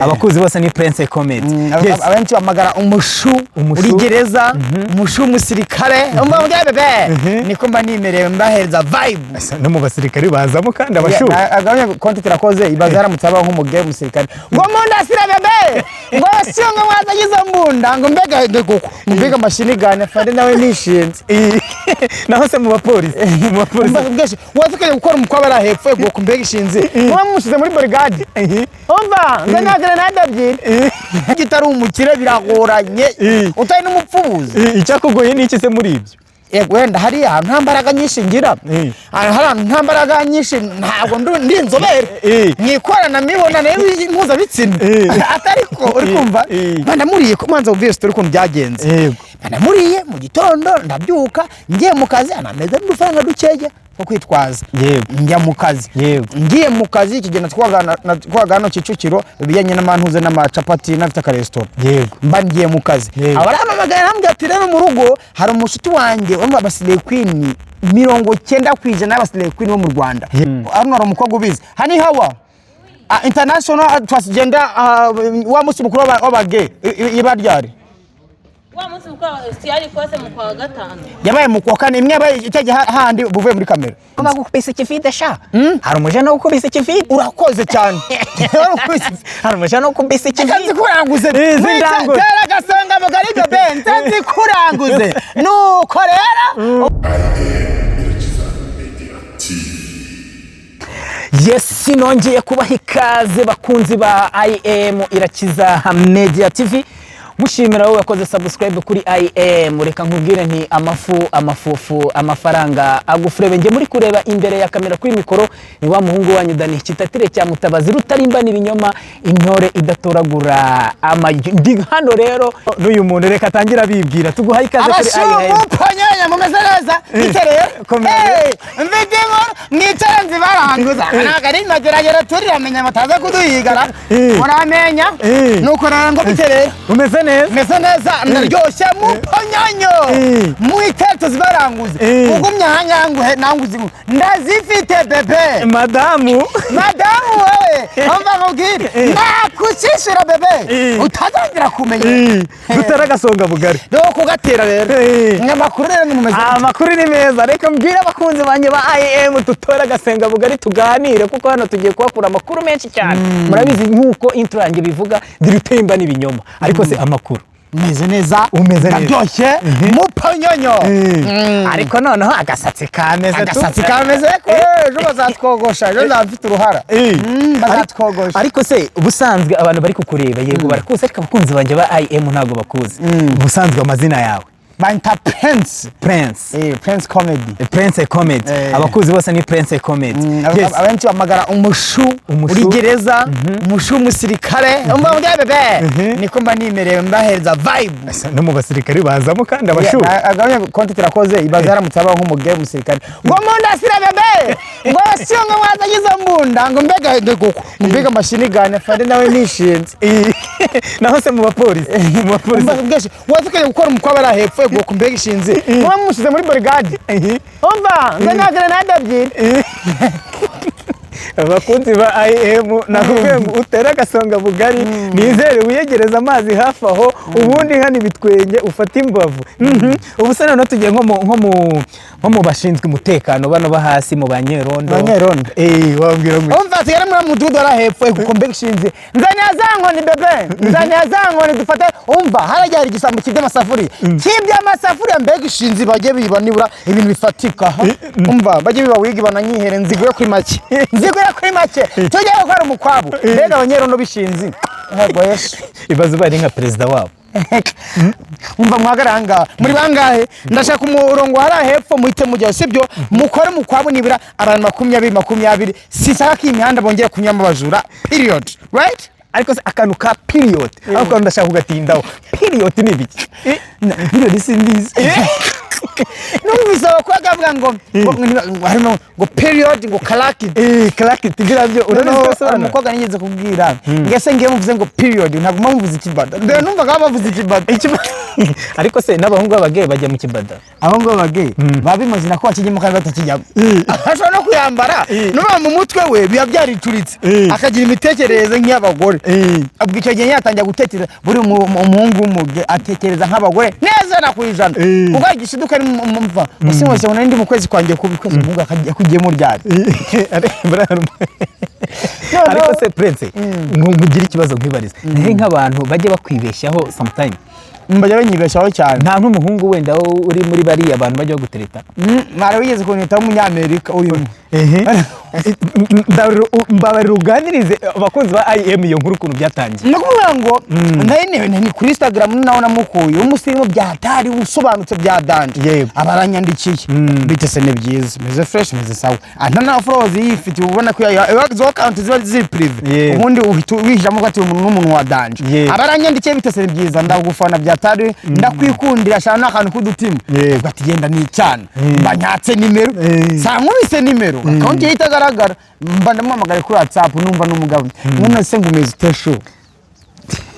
Abakuzi bose ni Prince Comedy. Yes. Abenshi bamagara umushu. Umushu. Uri gereza, umushu w'umusirikare. Umva mbwira bebe, niko mba nimerewe, mbahereza vibe. Asa no mu basirikare bazamo kandi abashu. Agabanya konti turakoze. Ibaze haramutse habaho nk'umugore w'umusirikare ngo mundasira bebe, ngo siyo, ngo mwazanye izo mbunda, ngo mbega ngo mbega amashinigane afande nawe nishinze. Naho se mu bapolisi? Waza ukajya gukora umukobwa ari hepfo ngo mbega ishinze, muba mumushize muri bodyguard. Umva ngo nta grenade ebyiri, utari umukire biragoranye, utari n'umupfubuzi. Icyakugoye ni iki se muri ibyo? Yego, wenda hariya hantu nta mbaraga nyinshi ngira. Hari ahantu nta mbaraga nyinshi, ntabwo ndi inzobere mu ikorana mibonano mpuzabitsina. Atariko uri kumva, bandamuriye ko manza wumvise story ukuntu byagenze. Bandamuriye mu gitondo, ndabyuka ngiye mu kazi, anameze n'udufaranga dukeya two kwitwaza. Njya mu kazi. Ngiye mu kazi, iki gihe natwaga hano Kicukiro ibijyanye n'amantuze n'amacapati, n'afite akaresitora. Mba ngiye mu kazi. Abarampamagaye, arambwira ati: "Rero mu rugo hari umushuti wanjye wo mu ba slay queen, 90% y'aba slay queen bo mu Rwanda." Hano hari umukobwa ubizi, hani hawa. International transgender, wa munsi mukuru w'abage iba ryari? Wa munsi mukuru wa yari kose mu kwa gatanu. Yabaye mu kwa kane, imwe yabaye icyo gihe handi buvuye muri kamera. Bagukubise ikivide sha, hari umujene wukubise ikivide. Urakoze cyane. Hari umujene wukubise Reka ikivide. nzikuranguze. Zindangure. Tera agasonga mugari bebe, nze nzikuranguze. Nuko rero. Media TV. Yes, nongeye kubaha ikaze bakunzi ba IM Irakiza Media TV. Mushimira wowe wakoze subscribe kuri IM. Reka nkubwire nti amafu, amafufu, amafaranga agufurebe. Njye muri kureba imbere ya kamera kuri mikoro ni wa muhungu wanyu Dani Kitatire cya Mutabazi, rutarimbana ibinyoma, intore idatoragura amagi. Ndi hano rero n'uyu muntu, reka atangira abibwira. Tuguhaye ikaze kuri IM. Abashumu panyanya, mumeze neza? Bite rero? Komera. Hey, mfite inkuru, mwicare nzibaranguza. Ntabwo ari mageragere, turiramenya bataza kuduhigara. Muramenya. Nuko rero ngo bite rero? Umeze neza? Meze neza, ndaryoshye muponyonyo. Mwicare tuzibaranguze. Ugumye ahangaha nguhe nanguze inkuru ndazifite bebe. Madamu. Madamu wewe, umva nkubwire, nakushishura bebe, utazongera kumenya. Dutera agasonga bugari. Dore kugatera rero. Amakuru rero ni mumeze? Amakuru ni meza. Reka mbwire abakunzi banjye ba IM dutore agasenga bugari tuganire, kuko hano tugiye kuhakura amakuru menshi cyane. Murabizi nk'uko intro yanjye bivuga, ndi rutemba n'ibinyoma. Ariko se amakuru? Meze neza. Umeze neza. Ndaryoshye muponyonyo. Ariko noneho agasatsi kameze tu. Agasatsi kameze ko ejo bazatwogosha, ejo nzaba mfite uruhara. Bazatwogosha. Ariko se ubusanzwe abantu bari kukureba, yego barakuzi, ariko abakunzi banjye ba IM ntabwo bakuzi. Ubusanzwe amazina yawe? Banyita Prince. Prince. Prince Comedy. Prince Comedy. Abakuzi bose ni Prince Comedy. Yes. Abenshi bamagara umushu. Umushu. Uri gereza, umushu w'umusirikare. Umva mbwira bebe, niko mba nimerewe, mbahereza vibe. Asa no mu basirikare bazamo kandi abashu. Agabanya konti turakoze. Ibaze haramutse habaho nk'umugore w'umusirikare ngo mundasira bebe, ngo siyo, ngo mwazanye izo mbunda, ngo mbega ngo mbega amashinigane afande nawe nishinze. Naho se mu bapolisi? Umva mbweshe, waza ukajya gukora umukobwa ari hepfo ngo mbega ishinze, muba mumushize muri bodyguard. Umva ngo nta grenade ebyiri. Abakunzi ba IM, nakubwiye ngo utere agasonga bugari, nizere wiyegereza amazi hafi aho, ubundi hano ibitwenge ufate imbavu. Ubu se noneho tugiye nko mu bashinzwe umutekano bano bo hasi, mu banyerondo. Banyerondo. Wabwira ngo Umva, tugere muri mudugudu ari hepfo kuko mbega ishinze, nzaniya za nkoni bebe, nzaniya za nkoni dufate. Umva, harajya hari igisambo kibye amasafuriya, kibye amasafuriya, mbega ishinze. Bajye biba nibura ibintu bifatika. Umva, bajye biba wigi bananyihere, nzigure kuri make, nzigure kuri make, tujye gukora umukwabu. Mbega abanyerondo bishinze, ntabwo Yesu. Ibaze ubaye ari nka perezida wabo. Umva, muhagarare ahangaha, muri bangahe? Ndashaka umurongo hariya hepfo, muhite mujyayo, sibyo? Mukore mukwabu nibura abantu 20 20. Sinshaka ko iyi mihanda bongeye kunyuramo abajura, period, right? Ariko se akantu ka period, ako kantu ndashaka kugatindaho. Period ni ibiki? Period simbizi. Numvise abakobwa bavuga ngo harimo ngo period, ngo cracked. Cracked, biriya byo urabizi Noneho ko hari bisobanura? Umukobwa nigeze kubwira ngese ngiye muvuze ngo period, ntabwo muba muvuze ikibada. Mbere numvaga bavuze ikibada. Ariko se n'abahungu b'abagay bajya mu kibada? Abo ngabo bagay baba bimaze nako bakijyamo kandi batakijyamo, ashobora no kuyambara nuba mu mutwe we biba byaricuritse, akagira imitekerereze nk'iy'abagore. Ubwo icyo gihe yatangira gutekereza, buri umuhungu w'umugay atekereza nk'abagore neza na ku 100, kuko igishiduka ari mva gusa wese ngo ndi mu kwezi kwanjye kubi, kwezi umuhungu akugiyemo ryari? Ariko se Prince, ngo ngugire ikibazo nkwibarize, ni nk'abantu bajya bakwibeshyaho sometime? Mbajya banyibeshaho cyane. Nta nk'umuhungu wenda uri muri bariya bantu bajya bagutereta? Mwari wigeze kunyita w'umunyamerika urimo. Mbabarira uganirize abakunzi ba IM iyo nkuru ukuntu byatangiye. Ni ukuvuga ngo nari ni kuri Instagram nawe namukuye, umusirimu bya hatari, usobanutse bya danger. Aba aranyandikiye: "Bite se?" "Ni byiza, meze fresh, meze sawa." Nta na followers yifitiye, ubona ko izo account ziba ziri privé. Ubundi uhita wijamo ko ati umuntu n'umuntu wa danger. Aba aranyandikiye: "Bite se?" "Ni byiza, ndagufana bya hatari, ndakwikundira shana n'akantu k'udutima." Ubwo ati genda ni icyana, mba nyatse nimero. Saa nkubise nimero, account ye itagaragara, mba ndamuhamagaye kuri WhatsApp, numva n'umugabo: "None se ngo umeze ute shu?"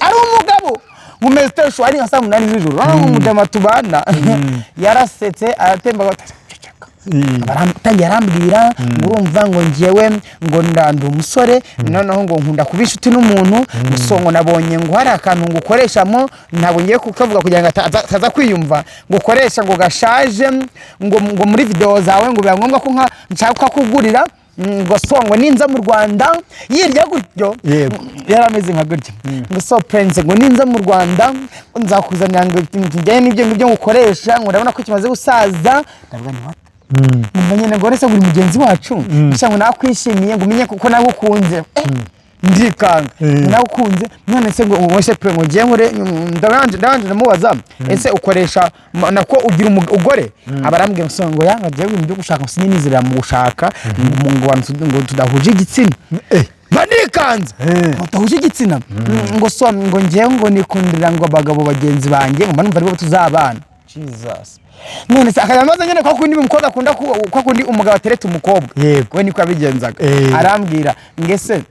Ari umugabo: "Ngo umeze ute shu?" Ari nka saa 8 z'ijoro. Urabona nk'umujama tubana yarasetse, aratemba, atangiye arambwira ngo urumva ngo njyewe ngo ndanda umusore, noneho ngo nkunda kuba inshuti n'umuntu, so ngo nabonye ngo hari akantu ngo ukoreshamo, ntabwo ngiye kukavuga kugira ngo ataza kwiyumva, ngo ukoresha ngo gashaje, ngo muri video zawe, ngo biba ngombwa ko nka nshaka kukugurira, ngo so ngo ninza mu Rwanda yirya gutyo. Yari ameze nka gutya ngo: "So Prince, ngo ninza mu Rwanda nzakuzanira ngo ikintu kijyanye n'ibyo ngibyo ngukoresha, ngo ndabona ko kimaze gusaza." Ndavuga ni what? Numva nyine ngo ese buri mugenzi wacu gusa, ngo nakwishimiye, ngo umenye kuko nagukunze. Ndikanga ngo nagukunze. None se ngo wowe se pre, ngo ngiye nkore? Ndabanje ndamubaza: "Ese ukoresha nako ugira umugore?" Aba arambwira ngo ngo yanga ngiye ibintu byo gushaka, sinizera mu gushaka, ngo abantu ngo tudahuje igitsina. Banikanze ngo tudahuje igitsina, ngo so ngo ngewe ngo nikundira ngo abagabo bagenzi banjye, ngo mba numva aribo tuzabana. Jesus! None se akajya amaze nyine kwa kundi umukobwa akunda kwa kundi umugabo atereta umukobwa. We niko yabigenzaga. Arambwira ngese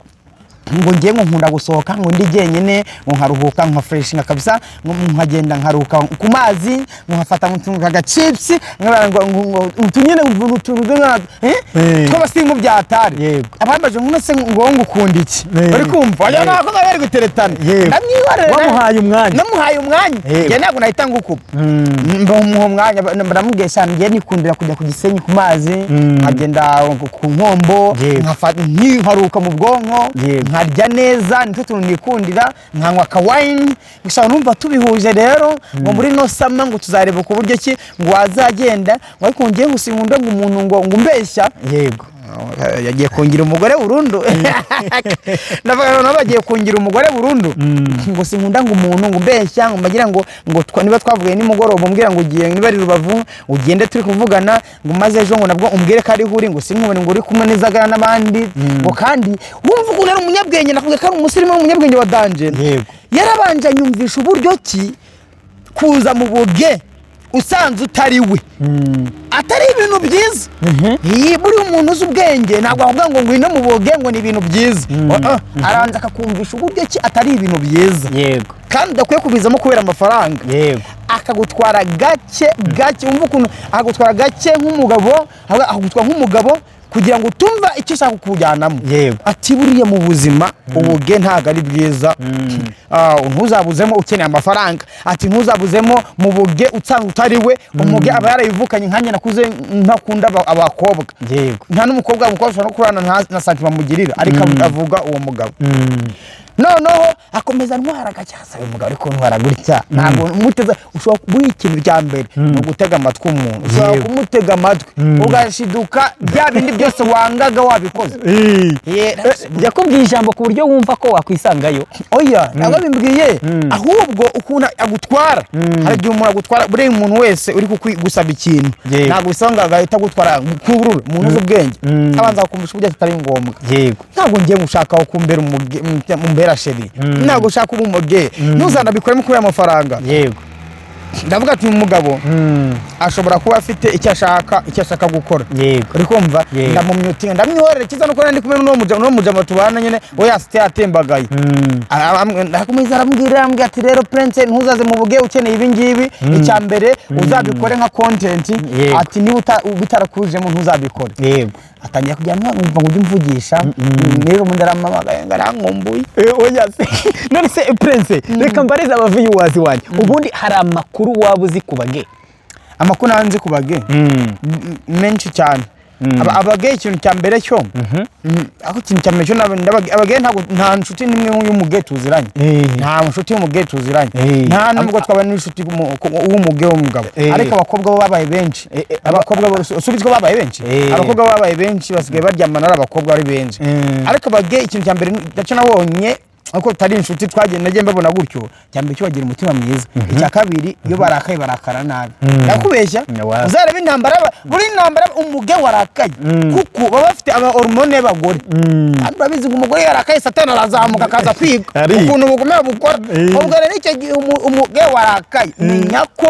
ngo ngiye ngo nkunda gusohoka ngo ndi jyenyine, ngo nkaruhuka, nka freshinga kabisa, ngo nkagenda nkaruhuka ku mazi, ngo nkafata ngo agachips, ngo utu nyine ngo utuntu tw'abasirimu bya hatari. Abambaje ngo none se ngo ukunda iki? Uri kumva wagira ngo abakobwa bari guteretana. Ndamwihorera. Wamuhaye umwanya. Namuhaye umwanya. Njye ntabwo nahita ngukupa, mbamuha umwanya, ndamubwiye cyane: "Ngiye nikundira kujya ku Gisenyi ku mazi, nkagenda ku Nkombo, nkaruhuka mu bwonko, nkarya neza, nitwo tuntu nikundira, nkanywa akawine gusa." Numva tubihuje rero ngo muri no summer ngo tuzareba ku buryo ki ngo wazagenda, ngo ariko ngiye gusa inkunda ngo umuntu ngo umbeshya. Yagiye kungira umugore burundu. Ndavuga noneho bagiye kungira umugore burundu. Ngo sinkunda ngo umuntu ngo umbeshya, ngo mbagira ngo niba twavuye nimugoroba umbwira ngo ugiye niba ari Rubavu, ugende turi kuvugana, ngo maze ejo ngo nabwo umbwire ko ariho uri, ngo sinkubone ngo uri kumwe n'izagara n'abandi. Ngo kandi wumva ukuntu ari umunyabwenge, nakubwiye ko ari umusirimu w'umunyabwenge wa danger. Yarabanje anyumvisha uburyo ki kuza mu bugay usanze utari we atari ibintu byiza. Iyi buriya umuntu uzi ubwenge ntabwo avuga ngo ngwino mu bugay ngo ni ibintu byiza. Oh, oh, arabanza akakumvisha uburyo ki atari ibintu byiza kandi udakwiye kubizamo kubera amafaranga. Akagutwara gake gake, wumva ukuntu akagutwara gake nk'umugabo, akagutwara nk'umugabo kugira ngo utumva icyo ushaka kukujyanamo. Ati buriya mu buzima ubugay ntabwo ari bwiza. Ntuzabuzemo ukeneye amafaranga. Ati ntuzabuzemo mu bugay usanga utari we. Umugay aba yarayivukanye, nkanjye nakuze ntakunda abakobwa. Nta n'umukobwa, umukobwa ushobora no kurana na sentiment mugirira, ariko avuga uwo mugabo. Noneho akomeza ntwara gake, asaba umugabo ariko ntwara gutya ntabwo muteze. Ushobora buri ikintu cya mbere ni ugutega amatwi umuntu, ushobora kumutega amatwi ugashiduka bya bindi byose wangaga wabikoze. Yakubwiye ijambo ku buryo wumva ko wakwisangayo? Oya, ntabwo bimbwiye, ahubwo ukuntu agutwara. Hari igihe umuntu agutwara, buriya umuntu wese uri gusaba ikintu ntabwo bisaba ngo agahita agutwara kurura. Umuntu uzi ubwenge abanza kukumvisha uburyo atari ngombwa. Ntabwo ngiye gushaka aho kumbera umumbera chéri, ntabwo ushaka kuba umugay, ntuzanabikoremo kubera amafaranga. Ndavuga ati uyu mugabo ashobora kuba afite icyo ashaka gukora. Uri kumva? Yego. Ndamumyutinga, ndamwihorera. Icyiza nuko nari ndi kumwe n'uwo mujama tubana nyine, we yasite yatembagaye. Ndakomeza, arambwira ati rero Prince, ntuzaze mu buge ukeneye ibi ngibi. Icya mbere uzabikore nka content. Ati niba bitarakujemo ntuzabikore. Atangira kujya numva ngo ujye umvugisha rero, ubundi arampamagaye ngo arankumbuye. Oya se, none se Prince, reka mbarize aba viewers wanjye, ubundi hari amakuru waba uzi ku bage? Amakuru nzi ku bage menshi cyane. Abage ikintu cya mbere cyo aho ikintu cya mbere cyo abage ntabwo, nta nshuti n'imwe y'umuge tuziranye. Nta nshuti y'umuge tuziranye. Nta nubwo twaba n'inshuti w'umuge w'umugabo. Ariko abakobwa bo babaye benshi. Abakobwa bo usubize ko babaye benshi. Abakobwa babaye benshi, basigaye baryamana ari abakobwa ari benshi. Ariko abage ikintu cya mbere nacyo nabonye, uko tutari inshuti, twagiye nagiye mbabona gutyo, cya mbere cyo bagira umutima mwiza. Icya kabiri, iyo barakaye barakara nabi. Ndakubeshya? Uzarebe intambara, buri ntambara umuge warakaye, kuko baba bafite ama hormone y'abagore, kandi urabizi ngo umugore yarakaye Satani arazamuka akaza kwiga ukuntu ubugome bukora. Ubwo rero icyo gihe umuge warakaye, menya ko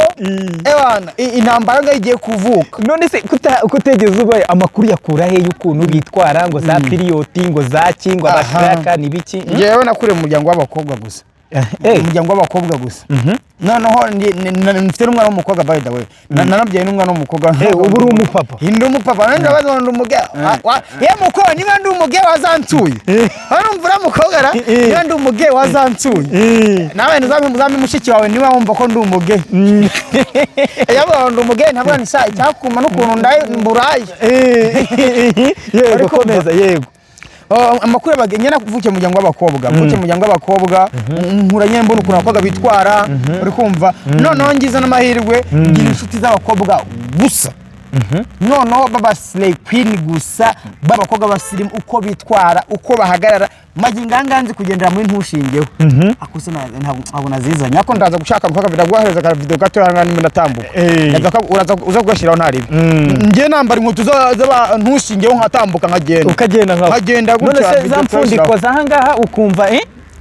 ewana intambara ngaho igiye kuvuka. None se kutegeza ubaye amakuru yakura he y'ukuntu bitwara, ngo za period, ngo za ki, ngo abashaka n'ibiki? Njyewe nakuriye mu muryango w'abakobwa gusa. Umuryango w'abakobwa gusa. Noneho mfite n'umwana w'umukobwa, by the way. Nanabyaye n'umwana w'umukobwa. Ubu uri umupapa. Ndi umupapa. None ndabaza ngo ndi umuge ye muko, niba ndi umuge wazansuye, urumva uriya mukobwa ra, niba ndi umuge wazansuye, nawe ntuzampe mushiki wawe niba wumva ko ndi umuge. Yavuga ngo ndi umuge, ntabwo ni sa icyakuma n'ukuntu ndaye mburaye. Yego. Ariko Komeza, yego. Oh, amakuru y'abage, nyine navukiye mu muryango w'abakobwa, mvukiye mu muryango w'abakobwa, nkura nyine mbona ukuntu abakobwa bitwara, uri kumva? Noneho ngize n'amahirwe ngira inshuti z'abakobwa gusa, noneho baba slay queen gusa, b'abakobwa b'abasirimu, uko bitwara, uko bahagarara. Magingo aya ngaya nzi kugendera muri ntushingeho. Ako se ntabwo nazizanye, ariko ndaza gushaka mpaka biraguhereza aka video gato hano ndimo ndatambuka. Ndaza uza kugashyiraho ntaribi. Njye nambara inkweto z'aba ntushingeho, nkatambuka nkagenda. Ukagenda nkaho. Nkagenda gutya. None se Video za mfundiko turashyiraho. z'ahangaha ukumva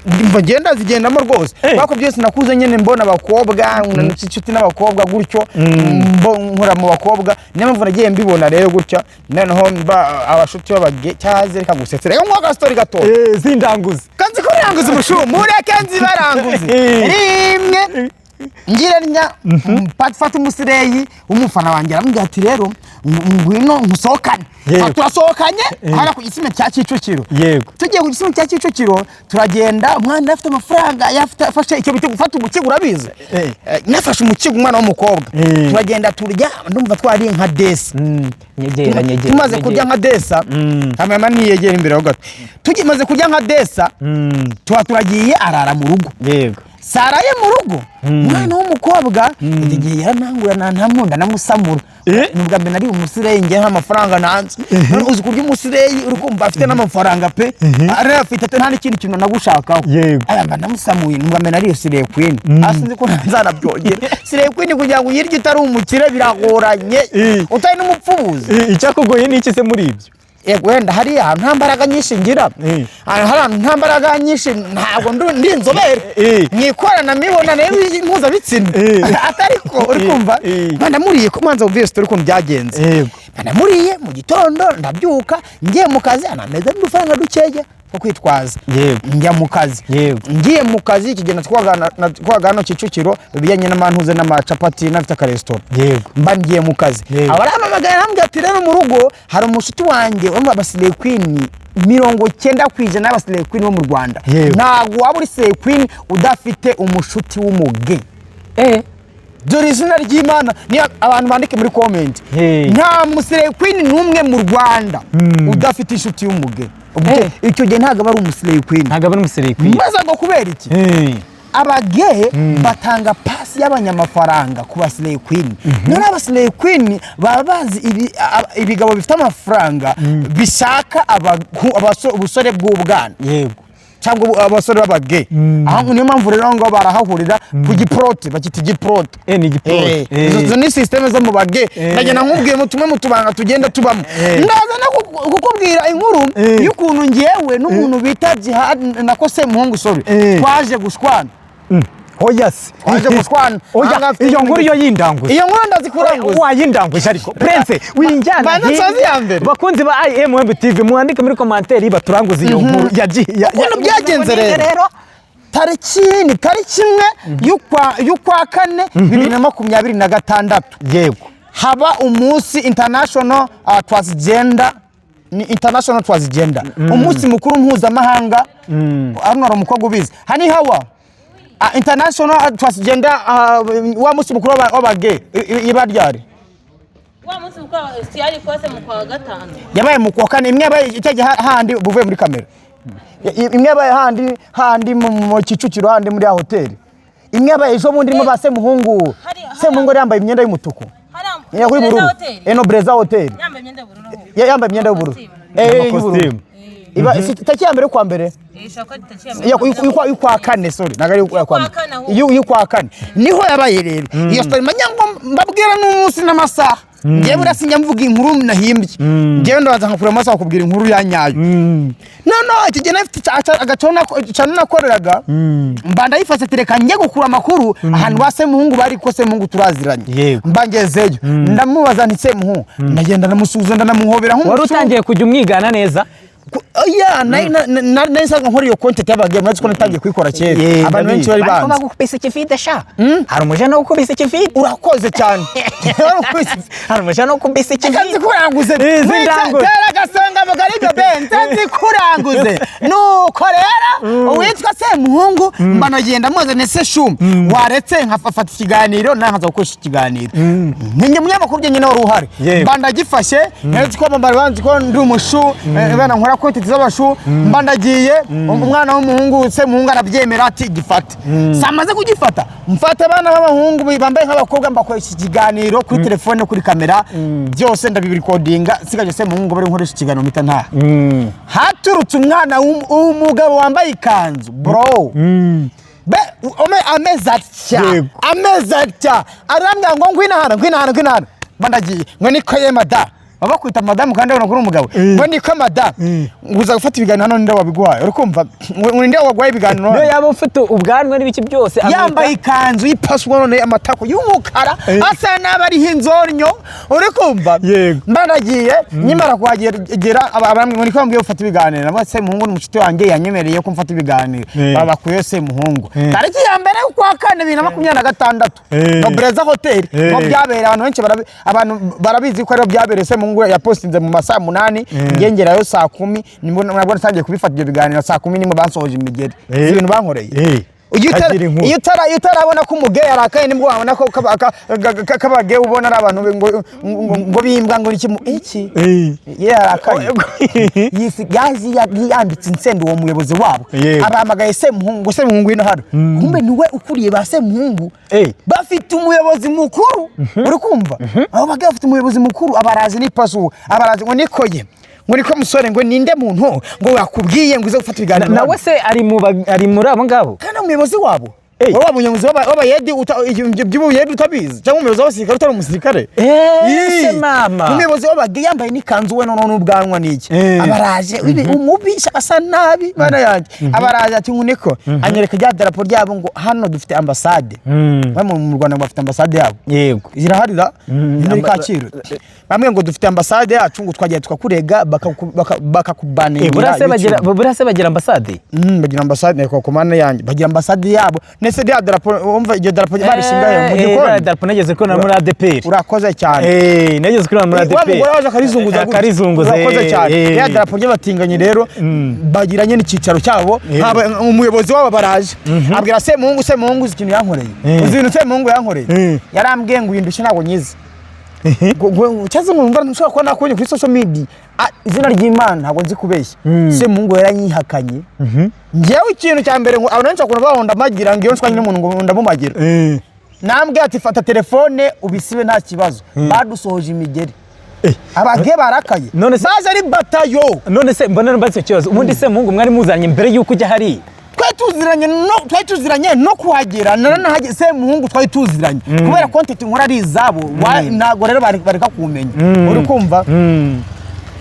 Mva ngenda zigendamo rwose. Kubera byose nakuze nyine mbona abakobwa, inshuti n'abakobwa gutyo, nkora mu bakobwa, niyo mpamvu nagiye mbibona rero gutya. Noneho mba abashuti b'abage cyaze, reka gusetse, reka nguhe agastori gatoya. Zindanguzi. Kanzi kuranguza umushu, mureke nzibaranguze. Rimwe ngira nya fata umusireyi w'umufana wanjye, aramubwira ati rero ngwino nkusohokane. Turasohokanye hariya ku Gisime cya Kicukiro. Tugiye ku Gisime cya Kicukiro, turagenda, umwana afite amafaranga, afashe icyo bita gufata umukigo, urabizi? Nafashe umukigo, umwana w'umukobwa. Turagenda turya, ndumva twari nka desa. Nyegera, nyegera. Tumaze kurya nka desa, hanyuma niyegera imbere ho gato, tugimaze kurya nka desa, tuba turagiye, arara mu rugo. Saraye mu rugo umwana w'umukobwa. Icyo gihe yaranangura ntamunda namusamura. Ni ubwa mbere nari umusireyi ngewe nta mafaranga nanze. None uzi kurya umusireyi, uri kumva, afite n'amafaranga pe, ari afite nta n'ikindi kintu nagushakaho. Aya mba namusamuye, ni ubwa mbere nariyo slay queen. Hasi nzi ko ntazanabyongera. Slay queen kugira ngo uyirye utari umukire biragoranye, utari n'umupfubuzi. Icyakugoye ni iki se muri ibyo? Yego, wenda hariya ahantu nta mbaraga nyinshi ngira. Hari ahantu nta mbaraga nyinshi, ntabwo ndi inzobere mu ikoranamibonano mpuzabitsina. Atariko uri kumva? Mba ndamuriye ko manza wumvise story ukuntu byagenze. Mba ndamuriye, mu gitondo ndabyuka ngiye mu kazi, anameza n'udufaranga dukeya two kwitwaza. Njya mu kazi. Ngiye mu kazi, ikigenda twagana hano Kicukiro, ibijyanye n'amantuze n'amacapati, n'afite akaresitora. Mba ngiye mu kazi. Abarampamagaye, arambwira ati rero mu rugo hari umushuti wanjye wo aba slay queen. 90% y'aba slay queen bo mu Rwanda, ntabwo waba uri slay queen udafite umushuti w'umuge. Dore izina ry'Imana, niyo abantu bandike muri comment. Nta mu slay queen n'umwe mu Rwanda udafite inshuti y'umuge. Ubwo icyo gihe ntabwo aba ari umu slay queen. Ntabwo aba ari umu slay queen. Maze ngo kubera iki? Abage batanga pasi y'abanyamafaranga ku ba slay queen. None aba slay queen baba bazi ibigabo bifite amafaranga bishaka ubusore bw'ubwana cyangwa abasore b'abage. Aho niyo mpamvu rero ngo barahahurira ku Giporote, bakita Igiporote. Ni Igiporote. Izo ni système zo mu bage. Ndagenda nkubwiye mu tumwe mu tubanga tugenda tubamo. Ndaza no kukubwira inkuru y'ukuntu ngewe n'umuntu bita Jihad, nako Semuhungu, sorry, twaje gushwana. Oya se. Twaje gushwana. Oya, Aha afite iyo nkuru yo yindanguza. Iyo nkuru ndazikuranguza. Wayindanguje ariko Prince, winjyana Banza hirya. nsoze iya mbere. Bakunzi ba IMM TV, mwandike muri commentaire baturanguze iyo nkuru yagiye Ukuntu byagenze rero, tariki ni tariki 1 y'ukwa kane 2026, haba umunsi international transgender, ni international transgender, umunsi mukuru mpuzamahanga. Hano hari umukobwa ubizi, hani hawa international transgender, wa munsi mukuru w'abagay iba ryari? Wa munsi mukuru wa STI kose mu kwa gatanu. Yabaye mu kwa kane. Imwe yabaye icyo gihe handi buvuye muri kamera, imwe yabaye handi handi mu Kicukiro, handi muri ya hoteli. Imwe yabaye ejo bundi irimo ba Semuhungu. Semuhungu yari yambaye imyenda y'umutuku. Hariya. Ya kuri Breza bururu. Hotel. Eno Breza Hotel. Yambaye imyenda y'ubururu ahubwo. Yambaye imyenda y'ubururu. Y'ubururu. Amakositimu. Iba si tariki ya mbere y'ukwa mbere. Ishobora kuba tariki ya mbere. Y'ukwa kane, sorry, ntabwo ari y'ukwa Y'ukwa mbere. kane ahubwo. Y'ukwa kane niho yabaye rero iyo story. Manya ngo mbabwira n'umunsi n'amasaha. Ngewe buriya sinjya mvuga inkuru nahimbye, ngewe ndabanza nkakura amasaha bakubwira inkuru ya nyayo. Noneho iki gihe nafite agacona channel nakoreraga, mba ndayifashe, tereka njye gukura amakuru ahantu ba Semuhungu bari, ko Semuhungu turaziranye. Mba ngezeyo, ndamubaza nti: "Semuhungu?" Ndagenda ndamusuhuza, ndanamuhobera Wari nk'umucungu. utangiye kujya umwigana neza? Oya, nari nsanzwe nkora iyo content y'abagay, murazi ko natangiye kuyikora kera, abantu benshi bari Ariko banzi. Bagukubise ikivide sha, hari umujana wo gukubise ikivide. Urakoze cyane. Hari umujana wo gukubise Reka ikivide. nzikuranguze. Zindanguze. Tera agasonga mugari bebe, nze nzikuranguze. Nuko rero uwitwa Semuhungu mba nagenda muzane: "Se shumi, waretse nkafata ikiganiro nawe nkaza gukoresha ikiganiro?" Ninjye munyamakuru njye nyine wari uhari. Mba ndagifashe, nzi ko bari banzi ko ndi umushu, bana nkora content z'abashu. Mba ndagiye, umwana w'umuhungu Semuhungu arabyemera ati: "Gifate." Samaze kugifata, mfata abana b'abahungu bambaye nk'abakobwa, mbakoresha ikiganiro kuri telefone no kuri kamera, byose ndabibirikodinga, nsigaje Semuhungu bari nkoresha ikiganiro, mpita ntaha. Haturutse umwana w'umugabo wambaye ikanzu, bro. Ameze atya. Ameze atya, arambwira ngo: "Ngwino hano, ngwino hano, ngwino hano." Mba ndagiye, ngo: "Niko ye mada." Baba bakwita madamu kandi babona ko uri umugabo. Ngo: "Niko mada, ngo uza gufata ibiganiro hano, ninde wabiguhaye?" Uri kumva ngo: "Ninde waguhaye ibiganiro Niyo hano?" yaba ufite ubwanwa n'ibiki byose Yambaye ikanzu y'ipaswa, none amatako y'umukara, asa nabi, ariho inzornyo, uri kumva? Mba ndagiye, nkimara kuhagera abambwira ngo: "Niko bambwiye gufata ibiganiro." Nabwo Semuhungu ni umushuti wanjye, yanyemereye ko mfata ibiganiro. Babakuyeyo Semuhungu tariki ya mbere y'ukwa kane 2026, ngo Breza Hotel ngo byabereye. Abantu benshi abantu barabizi ko ariho byabereye. Semuhungu yapostinze mu masaa 8, ngengerayo saa 10, nibwo nabwo natangiye kubifata ibyo biganiro. Saa 10 nimwe bansohoje imigeri. Si ibintu bankoreye. Agira inkuru. Iyo utarabona ko umugay arakaye, nibwo wabona ko kabagay ubona ari abantu ngo bimbwa, ngo iki iki. Iyo yarakaye yazi yambitse insenda uwo muyobozi wabo. Abahamagaye Semuhungu: "Semuhungu, ino hano." Kumbe niwe ukuriye ba Semuhungu. Bafite umuyobozi mukuru, uri kumva? Abo bagabo bafite umuyobozi mukuru. Abarazi n'ipasu, abarazi ngo: "Nikoye," ngo: "Niko musore," ngo: "Ninde muntu ngo wakubwiye ngo uze gufata ibiganiro Nawe hano?" se ari muri abo ngabo? Kandi umuyobozi wabo. Wowe waba umuyobozi w'abayedi ibyo by'ubuyedi utabizi, cyangwa umuyobozi w'abasirikare utari umusirikare? Se mama. Umuyobozi w'abage yambaye n'ikanzu we, noneho n'ubwanwa n'iki. Abaraje umubisha asa nabi, mana yanjye. Abaraje ati ngo niko, anyereka rya darapo ryabo ngo: "Hano dufite ambasade." Bamwe mu Rwanda ngo bafite ambasade yabo. Zirahari da muri Kacyiru. Bamwe ngo: "Dufite ambasade yacu," ngo: "Twagiye tukakurega bakakubaningira YouTube." Buriya se bagira ambasade? Bagira ambasade ku mana yanjye, bagira ambasade yabo. Nese rya darapo, wumva iryo darapo barishingaye mu gikoni? Darapo nageze kubona muri ADPR. Urakoze cyane. Nageze kubona muri Wa ADPR. mugore waje akarizunguza gutya. Akarizunguza. Urakoze cyane. Rya darapo ry'abatinganyi rero bagiranye n'icyicaro cyabo. Haba umuyobozi wabo baraje abwira Semuhungu. Semuhungu, uzi ikintu yankoreye? Uzi ibintu Semuhungu yankoreye? Yarambwiye ngo uyindushye ntabwo nyizi. Cyangwa ngo numva nshobora kuba nakubonye kuri social media. Ah, izina ry'Imana ntabwo nzi kubeshya, Semuhungu yaranyihakanye. Njyewe ikintu cya mbere ngo abantu benshi bakunda baho ndamagira ngo iyo nshwanye n'umuntu ngo ndamumagira. Nambwiye ati: "Fata telefone ubisibe, nta kibazo." Badusohoje imigeri, abage barakaye. None Baje ari batayo. None se mbona mbatse ikibazo, ubundi Semuhungu mwari muzanye mbere y'uko ujya hariya? Twari tuziranye no kuhagera naranahageze. Semuhungu twari tuziranye kubera content nkora ari izabo. Ntabwo rero bareka kumenya, uri kumva?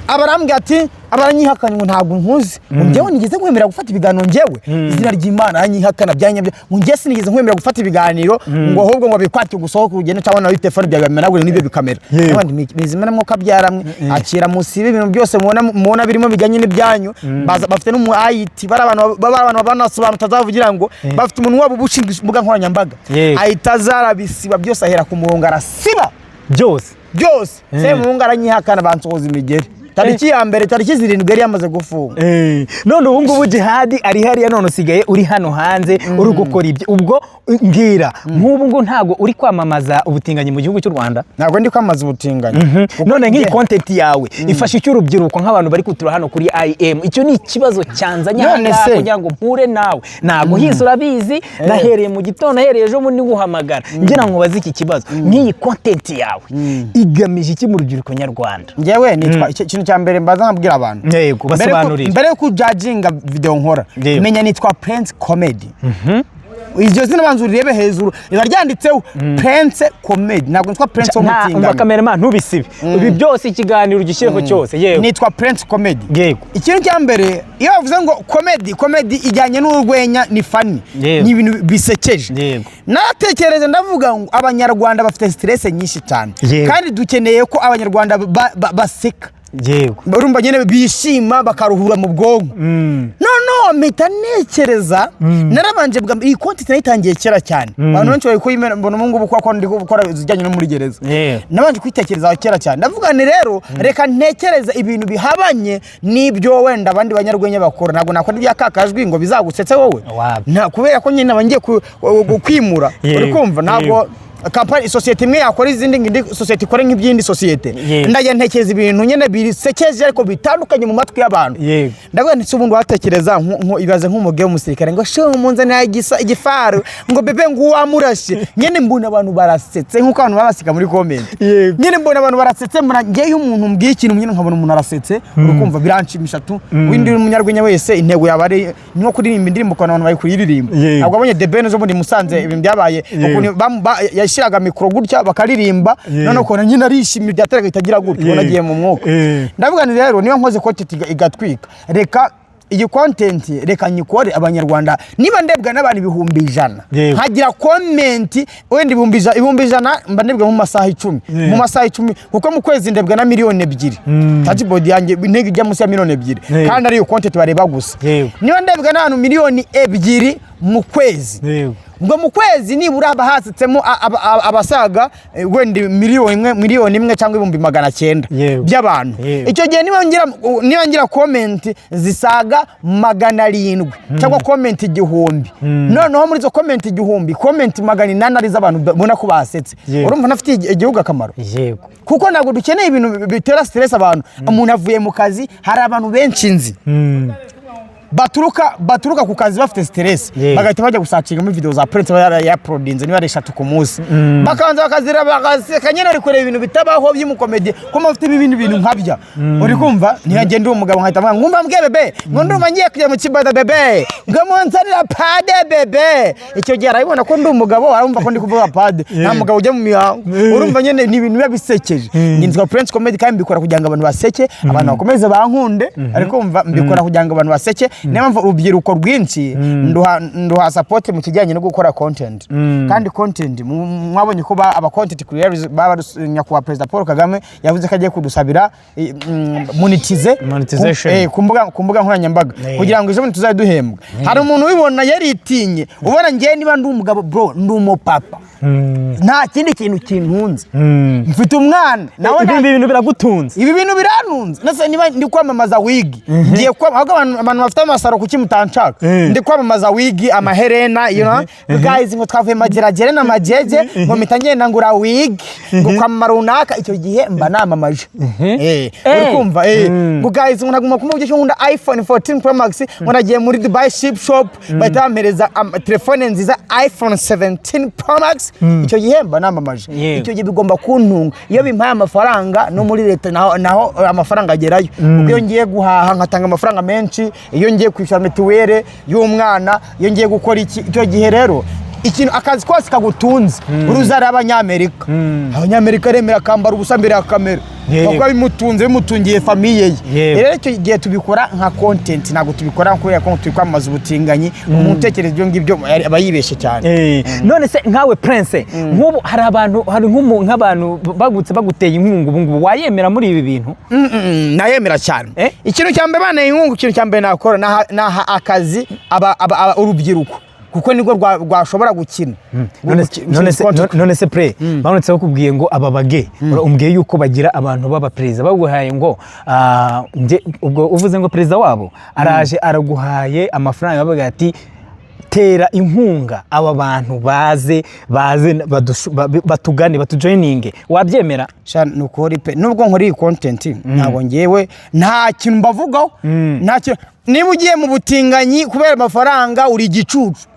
Abarambwira ati Abaranyihakanye ngo ntabwo nkuzi, ngo njyewe nigeze nkwemera gufata ibiganiro? Njyewe, izina ry'Imana, aranyihakana byanyabyo, ngo njye sinigeze nkwemera gufata ibiganiro, ngo ahubwo ngo bikwate gusohoka ugende, cyangwa nawe telefone byawe bimenagure n'ibyo bikamera. Abandi bizimana mwuka byaramwe akira musibe ibintu byose mubona birimo bijyanye n'ibyanyu. Baza bafite n'umu IT, bari abantu baba abantu banasobanura, utazavugira ngo bafite umuntu wabo ushinzwe imbuga nkoranyambaga. Ahita azarabisiba byose, ahera ku murongo arasiba byose. Byose. Semuhungu aranyihakana, bansohoza imigeri tariki ya mbere, tariki 7 yari yamaze gufunga. None ubu ngubu Jihadi ari hariya, none usigaye uri hano hanze uri gukora ibyo. Ubwo mbwira, nk'ubu ngo ntabwo uri kwamamaza ubutinganyi mu gihugu cy'u Rwanda? Ntabwo ndi kwamaza ubutinganyi. Kuko None nk'iyi content yawe ifasha icyo urubyiruko, nk'abantu bari kutura hano kuri IM? Icyo ni ikibazo cyanzanye aha None ngaha se? kugira ngo mpure nawe. Ntabwo hize, urabizi, nahereye mu gitondo, nahereye ejo bundi nguhamagara ngira ngo baze iki kibazo. Nk'iyi content yawe igamije iki mu rubyiruko nyarwanda? Njyewe nitwa ikintu cya mbere mbaza nkabwira abantu. Basobanurire. Mbere yo kujudginga video nkora, menya nitwa Prince Comedy. Iryo zina banza urirebe hejuru, riba ryanditseho Prince Comedy. Ntabwo nitwa Prince Nta umva, w'umutinganyi. Cameraman, ntubisibe ibi byose, ikiganiro ugishyireho cyose. Yego. Nitwa Prince Comedy. Ikintu cya mbere, iyo bavuze ngo comedy, comedy ijyanye n'urwenya, ni funny, ni ibintu bisekeje. Naratekereje ndavuga ngo Abanyarwanda bafite stress nyinshi cyane, kandi dukeneye ko Abanyarwanda baseka, urumva nyine bishima, bakaruhura mu bwonko. Noneho mpita ntekereza, narabanje bwa iyi content nayitangiye kera cyane. Abantu benshi bari kuyimena, mbona ubu ngubu kuko ndi gukora izijyanye no muri gereza. Nabanje kwitekerezaho kera cyane, ndavuga ni rero reka ntekereze ibintu bihabanye n'ibyo wenda abandi banyarwenya bakora. Ntabwo nakora ibya kakajwi ngo bizagusetse wowe. Wapi. Nta kubera ko nyine aba ngiye kwimura. Uri kumva, ntabwo kampani, sosiyete imwe yakora izindi ngo indi sosiyete ikore nk'iby'indi sosiyete. Ndajya ntekereza ibintu nyine bisekeje ariko bitandukanye mu matwi y'abantu. Ndavuga nti se ubundi watekereza ibaze nk'umugabo w'umusirikare ngo sho munzanira igifaru, ngo bebe, ngo uwamurashe. Nyine mbona abantu barasetse nk'uko abantu baba baseka muri comment. Nyine mbona abantu barasetse, mbona ngewe umuntu mbwiye ikintu nyine nkabona umuntu arasetse, uri kumva biranshimisha tu. Windi umunyarwenya wese intego yaba ari nko kuririmba indirimbo, ukabona abantu bari kuyiririmba. Ntabwo abonye The Ben ejo bundi i Musanze ibintu byabaye, ukuntu yashyiraga mikoro gutya bakaririmba, noneho ukabona nyine arishimye, byateraga itagira gutya, ubona agiye mu mwuka. Ndavuga nti rero niba nkoze content igatwika, reka iyi content reka nyikore. Abanyarwanda, niba ndebwa n'abantu 100,000, nkagira comment wenda 100,000, 100,000 mba ndebwa mu masaha 10, mu masaha 10, kuko mu kwezi ndebwa na 2 miliyoni. Touchboard yanjye intego ijya munsi ya 2 miliyoni, kandi ariyo content bareba gusa. Niba ndebwa n'abantu 2 miliyoni mu kwezi, ubwo mu kwezi nibura haba hasitsemo abasaga wenda 1 miliyoni, 1 miliyoni cyangwa 900,000 by'abantu. Icyo gihe niba ngira comment zisaga 700 cyangwa comment 1000, noneho muri izo comment 1000, comment 800 ari iz'abantu babona ko basetse, urumva ntafitiye igihugu akamaro? Yego. Kuko ntabwo dukeneye ibintu bitera stress abantu. Umuntu avuye mu kazi, hari abantu benshi nzi baturuka ku kazi bafite stress, bagahita bajya gusearchingamo video za Prince aba yauploadinze, niba ari eshatu ku munsi, bakabanza bakazira bagaseka nyine, bari kureba ibintu bitabaho by'umukomedi ko mufite ibindi bintu nkabya. Uri kumva, ntiyagenda uwo mugabo nkahita mvuga ngo ngumva mbwe bebe, ngo ndumva ngiye kujya mu kibada bebe, ngo munzanira pad bebe. Icyo gihe arabibona ko ndi umugabo, arumva ko ndi kuvuga pad, nta mugabo ujya mu mihango. Urumva nyine ni ibintu biba bisekeje. Nitwa Prince Comedy kandi mbikora kugira ngo abantu baseke, abantu bakomeze bankunde. Ariko umva, mbikora kugira ngo abantu baseke. Niyo mpamvu urubyiruko rwinshi nduha support mu kijyanye no gukora content. Kandi content mwabonye ko aba content creators baba nyakubahwa Perezida Paul Kagame yavuze ko agiye kudusabira monetize. Monetization. Ku mbuga nkoranyambaga, kugira ngo ejo bundi tuzajye duhembwa. Hari umuntu ubibona yaritinye, ubona ngewe niba ndi umugabo bro, ndi umupapa, nta kindi kintu kintunze, mfite umwana nawe. Ibi bintu biragutunze? Ibi bintu birantunze. Nase niba ndi kwamamaza wig, ngiye kwamamaza ahubwo abantu bafite amasaro, kuki mutanshaka? Ndi kwamamaza wig, amaherena, you know guys, ngo twavuye Mageragere na Mageje, ngo mpita ngenda ngura wig, ngo kwamama runaka. Icyo gihe mba namamaje. Uri kumva, ngo guys, ngo naguma kumva uburyo nkunda iPhone 14 Pro Max, ngo nagiye muri Dubai Ship Shop, bahita bampereza telefone nziza iPhone 17 Pro Max. Icyo gihe mba namamaje. Icyo gihe bigomba kuntunga. Iyo bimpaye amafaranga no muri leta naho amafaranga agerayo, kuko iyo ngiye guhaha nkatanga amafaranga menshi, iyo ngiye kwishyura mituweli y'umwana, iyo ngiye gukora iki. Icyo gihe rero ikintu, akazi kose kagutunze, uruza ari Abanyamerika, Abanyamerika aremera akambara ubusa mbere ya kamera. Kuko bimutunze, bimutungiye famille ye. Rero icyo gihe tubikora nka content, ntabwo tubikora kubera ko turi kwamamaza ubutinganyi. Umuntu utekereza ibyo ngibyo aba yibeshye cyane. None se nkawe Prince, nk'ubu hari abantu, hari nk'abantu bagutse baguteye inkunga ubu ngubu, wayemera muri ibi bintu? Nayemera cyane. Ikintu cya mbere, banteye inkunga, ikintu cya mbere nakora, naha akazi urubyiruko, kuko nibwo rwashobora gukina. None se pre, baramutse bakubwiye ngo aba bage, umbwiye yuko bagira abantu b'abaperezida baguhaye ngo ubwo uvuze ngo perezida wabo araje araguhaye amafaranga, bavuga ati tera inkunga aba bantu baze batugane, batujoininge, wabyemera? Sha, ni ukuri pe, nubwo nkora iyi content, ntabwo ngewe nta kintu mbavugaho, nta kintu. Niba ugiye mu butinganyi kubera amafaranga, uri igicucu.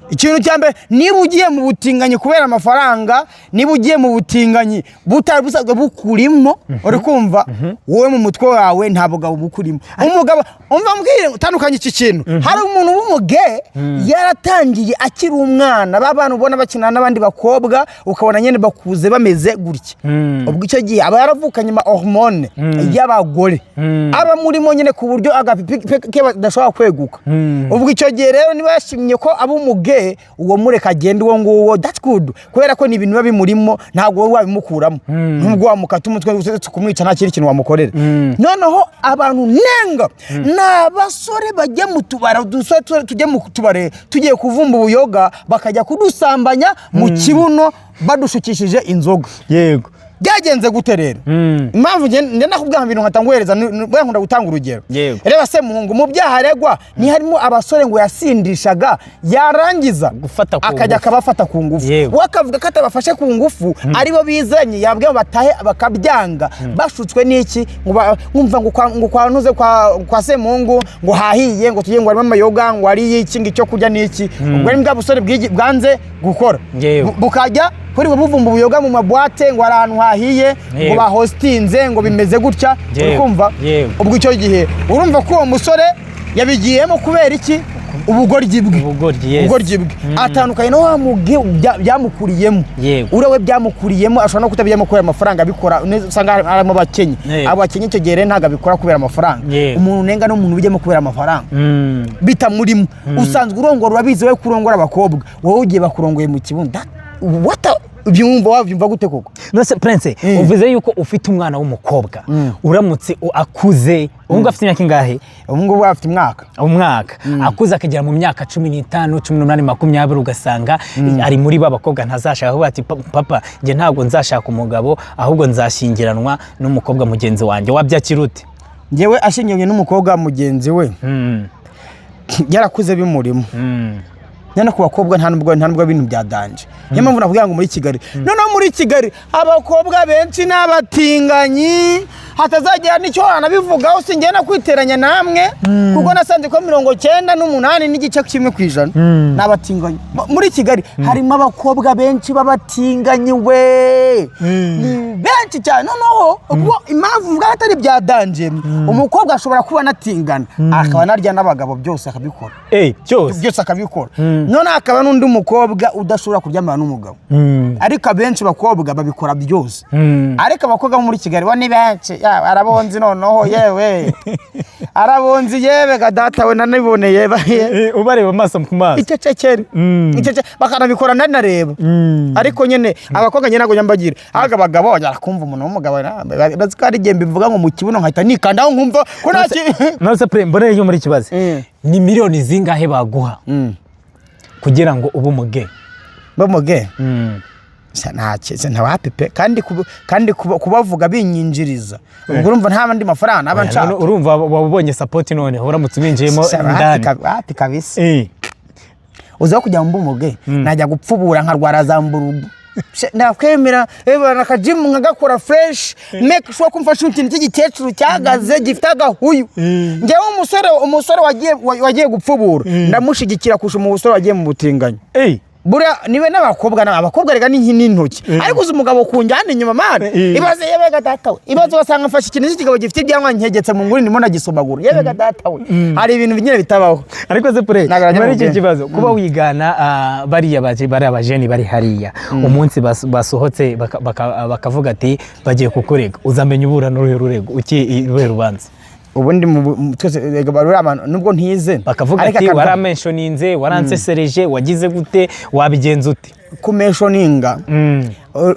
Ikintu cya mbere, niba ugiye mu butinganyi kubera amafaranga, niba ugiye mu butinganyi butari busanzwe bukurimo, uri kumva, wowe mu mutwe wawe nta bugabo bukurimo. Umugabo, umva mbwire, utandukanye iki kintu, hari umuntu w'umuge yaratangiye akiri umwana, ba bana ubona bakina n'abandi bakobwa, ukabona nyine bakuze bameze gutya. Ubwo icyo gihe aba yaravukanye ama hormone y'abagore, aba murimo nyine, ku buryo agapipi ke badashobora kweguka. Ubwo icyo gihe rero, niba yashimye ko aba umuge, uwo mureka agenda, uwo nguwo that's good, kubera ko ni ibintu biba bimurimo, ntabwo wowe wabimukuramo, nubwo wamukata umutwe, uretse kumwica nta kindi kintu wamukorera. Noneho abantu nenga ni abasore bajya mu tubari, udusore tujya mu tubare tugiye kuvumba ubuyoga, bakajya kudusambanya mu kibuno badushukishije inzoga. Byagenze gute rero? Impamvu njye nakubwira ibintu nkata nguhereza, nkunda gutanga urugero. Reba se muhungu, mu byaha aregwa ni harimo abasore ngo yasindishaga, yarangiza Gufata ku akajya ngufu. akabafata ku ngufu. We akavuga ko atabafashe ku ngufu, aribo bizanye, yabwiye ngo batahe bakabyanga, bashutswe n'iki? Ngo nkumva ngo kwa ntuze kwa Semuhungu ngo hahiye, ngo tujye, ngo harimo amayoga, ngo hari iki, ngo icyo kurya n'iki. Ubwo ni bwa busore bwanze gukora. Bukajya kuri buvumba ubuyoga mu maboîte, ngo hari ahantu hahiye, ngo bahostinze, ngo bimeze gutya, uri kumva? Ubwo icyo gihe urumva ko uwo musore yabigiyemo kubera iki? Ubugoryi bwe. Ubugoryi, yes. Ubugoryi bwe. Atandukanye na wa muge byamukuriyemo. Uriya we byamukuriyemo, ashobora no kutabijyamo kubera amafaranga, abikora neza, usanga harimo abakenye. Abo bakenye icyo gihe rero ntabwo abikora kubera amafaranga. Umuntu unenga n'umuntu ubijyamo kubera amafaranga bitamurimo. Usanzwe urongora, urabizi wowe kurongora abakobwa, wowe ugiye bakurongoye mu kibuno. What ubyumva, wabyumva gute koko? None se Prince, uvuze yuko ufite umwana w'umukobwa, uramutse akuze, ubu ngubu afite imyaka ingahe? Ubu ngubu afite umwaka. Umwaka. Akuze akagera mu myaka 15, 18, 20, ugasanga ari muri ba bakobwa ntazashaka, kuvuga ati "Papa, njye ntabwo nzashaka umugabo, ahubwo nzashyingiranwa n'umukobwa mugenzi wanjye", wabyakira ute? Njyewe ashingiwe n'umukobwa mugenzi we, yarakuze bimurimo, none ku bakobwa nta nubwo ibintu bya danger. Niyo mpamvu nakubwira ngo muri Kigali, noneho muri Kigali abakobwa benshi ni abatinganyi, hatazagira n'icyo wanabivugaho. Singenda kwiteranya namwe, kuko nasanze ko 98.1% ni abatinganyi. Muri Kigali harimo abakobwa benshi b'abatinganyi we, ni benshi cyane. Noneho ubwo impamvu mvuga ko atari ibya danger, umukobwa ashobora kuba anatingana, akaba anarya n'abagabo, byose akabikora. Byose? Byose akabikora. None hakaba n'undi mukobwa udashobora kuryamana n'umugabo, ariko abenshi bakobwa babikora byose. Ariko abakobwa bo muri Kigali bo ni benshi, yaba arabonzi, noneho yewe arabonzi, yewe ga data we, naniboneye. Ubareba amaso ku maso. Icecekere. Bakanabikora nanareba. Ariko nyine abakobwa nyine ntabwo njya mbagira, ahubwo abagabo barakumva, umuntu w'umugabo bazi ko hari igihe mbivuga ngo mu kibuno, nkahita nikandaho nkumva ko nta None se pre, mboneye yo muri kibazo, ni miliyoni zingahe baguha kugira ngo ube umuge? Bamuge? Nta wapi pe, kandi kubavuga binyinjiriza, ubwo urumva nta bandi mafaranga naba Oya, nshaka. none urumva waba ubonye support noneho uramutse ubinjiyemo Wapi ndani? Wapi kabisa. Uzaho kujya mu bumuge, najya gupfubura nkarwara za mburugu. Nakwemera nakajimu nkagakora fresh, make sure ko mfashe ikintu cy'igikecuru cyahagaze gifite agahuyu. Njyewe umusore wagiye gupfubura ndamushigikira kurusha umusore wagiye mu butinganyi. Buriya niwe n'abakobwa, abakobwa rega ni n'intoki, ariko uzi umugabo kunjyana inyuma, man. Ibaze, yebega data we, ibaze wasanga mfashe ikintu cy'ikigabo gifite ibyanwa, nkegetse mu nguni, ndimo ndagisomagura. Yebega data we, hari ibintu nyine bitabaho. Ariko se pure, Ntabwo arajya muri mu icyo bwenge. kibazo, kuba wigana bariya bariya bajeni bari hariya, umunsi basohotse bakavuga ati bagiye kukurega, uzamenya uburana uruhe rurego, uruhe rubanza? Ubundi twese rega bari abantu, nubwo ntize, Bakavuga ariko ati waramentioninze, waransesereje, wagize gute, wabigenza ute? Kumentioninga,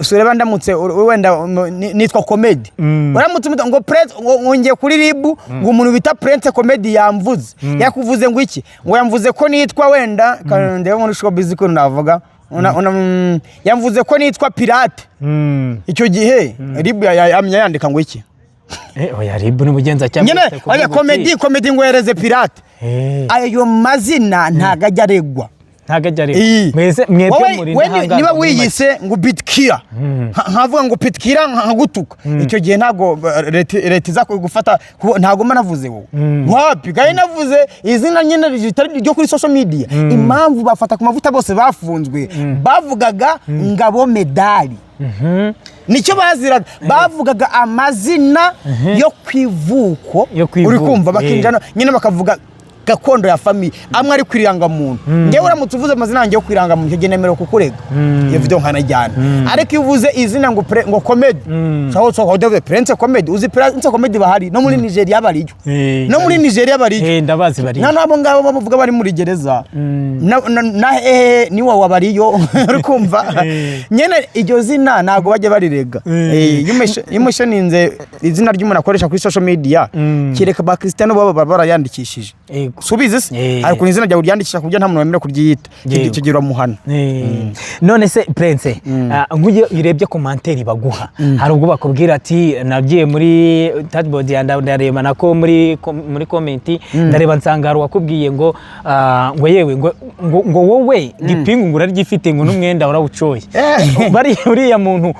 sureba ndamutse wenda nitwa Comedy, uramutse ngo Prince, ngo ngiye kuri RIB, ngo umuntu bita Prince Comedy yamvuze, yakuvuze ngo iki? Ngo yamvuze ko nitwa wenda, ndebe muri showbiz ko navuga, yamvuze ko nitwa Pirate. Icyo gihe RIB yamenya yandika ngo iki? Oya, RIB n'ubugenzacyaha Nyine bwite kuvuga oya, uti- Comedy, Comedy ngo yereze Pirate. Ayo mazina ntago ajya aregwa. Ntago ajya arega. Iyi. Mwese mwebwe Wowe- muri we indahangarwa niba muri make. wiyise ngo Bitkira, nkavuga ngo Bitkira nkagutuka, icyo gihe ntabwo leta iza gufata, ntabwo mba navuze wowe wapi, kandi navuze izina nyine ritari ryo kuri social media. Impamvu bafata ku mavuta bose bafunzwe, bavugaga Ngabo Medali, nicyo baziraga, bavugaga amazina yo ku ivuko. Yo ku ivuko, Uri kumva, bakinjira nyine bakavuga gakondo ya famille, amwe ari ku irangamuntu. Ngewe uramutse uvuze amazina yanjye yo ku irangamuntu, icyo gihe nemerewe kukurega, iyo video nkanajyana. Ariko iyo uvuze izina ngo ngo Comedy, sawa sawa, udavuze Prince Comedy, uzi Prince Comedy bahari no muri Nigeria bariyo. No muri Nigeria bariyo. Ndabazi bari. Na nabo ngabo bavuga bari muri gereza na hehe ni wowe bariyo, uri kumva? Nyene iryo zina ntabwo bajya barirega. Iyo umentioninze izina ry'umuntu akoresha kuri social media, kereka ba Cristiano baba barayandikishije. Subizi se? Ariko izina ryawe uryandikisha ku buryo nta muntu wemerewe kuryiyita. Icyo gihe uramuhana. None se Prince, nk'uyo urebye commentaire baguha, hari ubwo bakubwira ati nagiye muri dashboard ya ndareba nako muri comment, ndareba nsanga hari uwakubwiye ngo ngo yewe ngo wowe gipingu ngo uraryifite, ngo n'umwenda warawucoye. Bari uriya muntu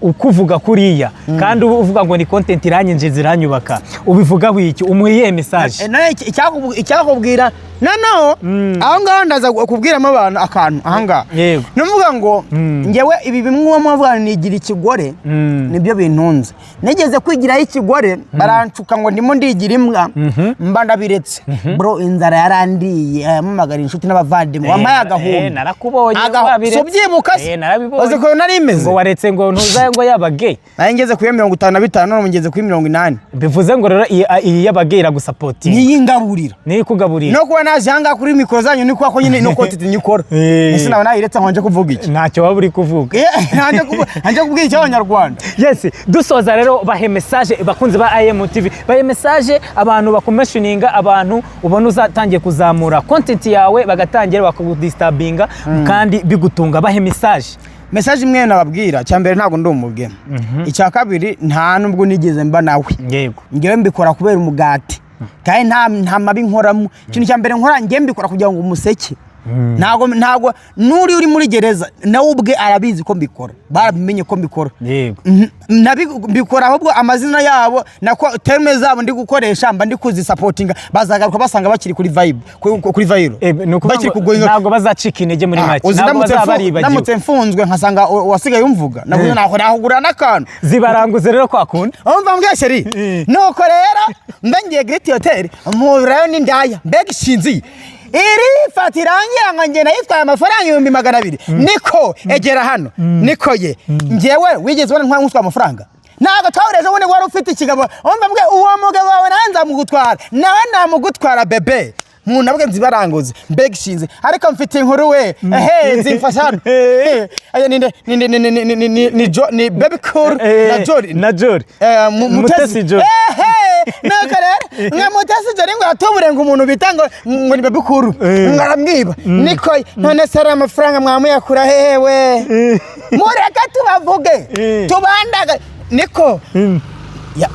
ukuvuga kuriya, kandi uvuga ngo ni content iranyinjiza, iranyubaka, ubivugaho iki? Umuha iyihe message? Nawe icyakubwira noneho aho ngaho, ndaza kubwiramo abantu akantu aha ngaha. Nuvuga ngo ngewe ibi bimwe uba muvuga nigira ikigore, nibyo bintunze. Nigeze kwigiraho ikigore, barancuka ngo ndimo ndigira imbwa, mba ndabiretse. Bro, inzara yarandiye, yampamagara inshuti n'abavandimwe, wampaye agahumbi. Narakubonye wabiretse. Si ubyibuka se? Narabibonye. Uzi ukuntu nari imeze? Ngo waretse ngo ntuzaye ngo yaba gay. Nari ngeze kuri 55, none ngeze kuri 80. Bivuze ngo rero iyi y'aba gay iragusupportinga. Niyi ngaburira. Niyo ikugaburira. No kuba naje ahangaha kuri mikoro zanyu ni kuba ko nyine ino content nyikora. Ese naba nayiretse nkanje kuvuga iki? Ntacyo waba uri kuvuga. Nkanje kubwira icyo Abanyarwanda. Yes, dusoza rero, bahe message bakunzi ba IM TV, bahe message abantu bakumentioninga, abantu ubona uzatangiye kuzamura content yawe bagatangira bakakudisturbinga kandi bigutunga, bahe message. Message imwe nababwira, cya mbere, ntabwo ndi umugeni. Icya kabiri, nta nubwo nigeze mba nawe. Ngewe mbikora kubera umugati, kandi nta mabi nkoramo. Ikintu cya mbere nkora, ngewe mbikora kugira ngo umuseke. Ntabwo n'uri uri muri gereza nawe ubwe arabizi ko mbikora, barabimenye ko mbikora. Mbikora ahubwo amazina yabo nako terme zabo ndi gukoresha, mba ndi kuzisupportinga, bazagaruka basanga bakiri kuri vibe, kuri viral. Ni ukuvuga Bakiri ngo kugoinga. ntabwo bazacika intege muri make, Uzi ntabwo ndamutse bazaba baribagiwe. Ndamutse mfunzwe nkasanga uwasigaye umvuga, navuze nahugura n'akantu. Zibaranguze rero kwa kundi. Umva mbwira chérie, nuko rero mbe ngiye Great Hotel, mpurirayo n'indaya, mbega ishinzi iri fata irangira ngo njye nayitwaye amafaranga 200,000. Niko egera hano, niko ye, njyewe wigeze ubona ntwaye ngutwaye amafaranga? Ntabwo twahuriye ejo bundi wari ufite ikigabo? Umva mbwe, uwo mugabo wawe nawe nzamugutwara, nawe namugutwara bebe muntu abwe nzibaranguze, mbega ishinze. Ariko mfite inkuru we, ehe, zimfasha hano. Aya ninde? Ni Baby Cool na Jolly. Na Jolly. Mutesi. Mutesi Jolly. Ehe, nuko rero nka Mutesi Jolly ngo yatubure ngo umuntu bita ngo ni Baby Cool ngo aramwiba. Niko none se ari amafaranga mwamuyakura hehe we? Mureke tubavuge, tubandaga. Niko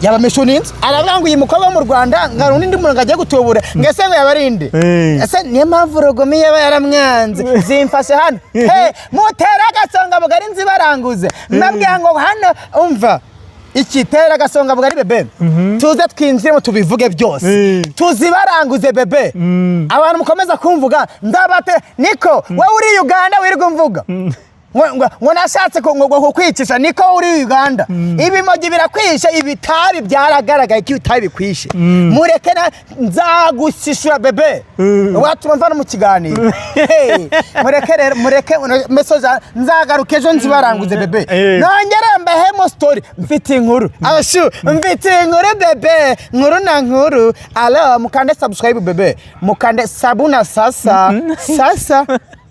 yabameshuninze, aravuga ngo uyu mukobwa wo mu Rwanda ngo hari undi muntu ngo agiye gutubura, ngo ese ngo yabarinde? Ese niyo mpamvu Rugumi yaba yaramwanze? Zimfashe hano he, mutere agasonga bugari, nzibaranguze, mbabwira ngo hano umva. Iki tera agasonga bugari bébé, tuze twinjiremo tubivuge byose, tuzibaranguze bébé. Abantu mukomeza kumvuga ndabate niko wowe uri Uganda wirirwa umvuga ngo nashatse ngo kukwicisha, niko uri Uganda ibimogi birakwishe, ibitabi byaragaragaye ko ibitabi bikwishe. Mureke na nzagusishura bébé, watuma mva no mu kiganiro. Hey, mureke rero, mureke mesoza, nzagaruka ejo nzibaranguze bébé. Nongere mbahemo story, mfite inkuru abashu, mfite inkuru bébé, nkuru na nkuru. Alo, mukande subscribe bébé, mukande sabuna sasa sasa,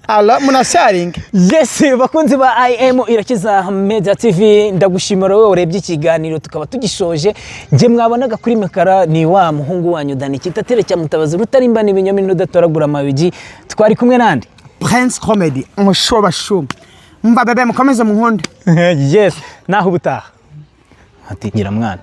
alo munasharinga. Yes, bakunzi ba IM Irakiza Media TV, ndagushimira wowe urebye ikiganiro tukaba tugishoje. Njye mwabonaga kuri micro ni wa muhungu wanyu Dani Kitatire cya Mutabazi Rutarimba n'ibinyomini udatoragura amabigi. Twari kumwe nande? Prince Comedy umushobashu mva bébé, mukomeze muhunde. Yes, naho ubutaha ati ngira mwana.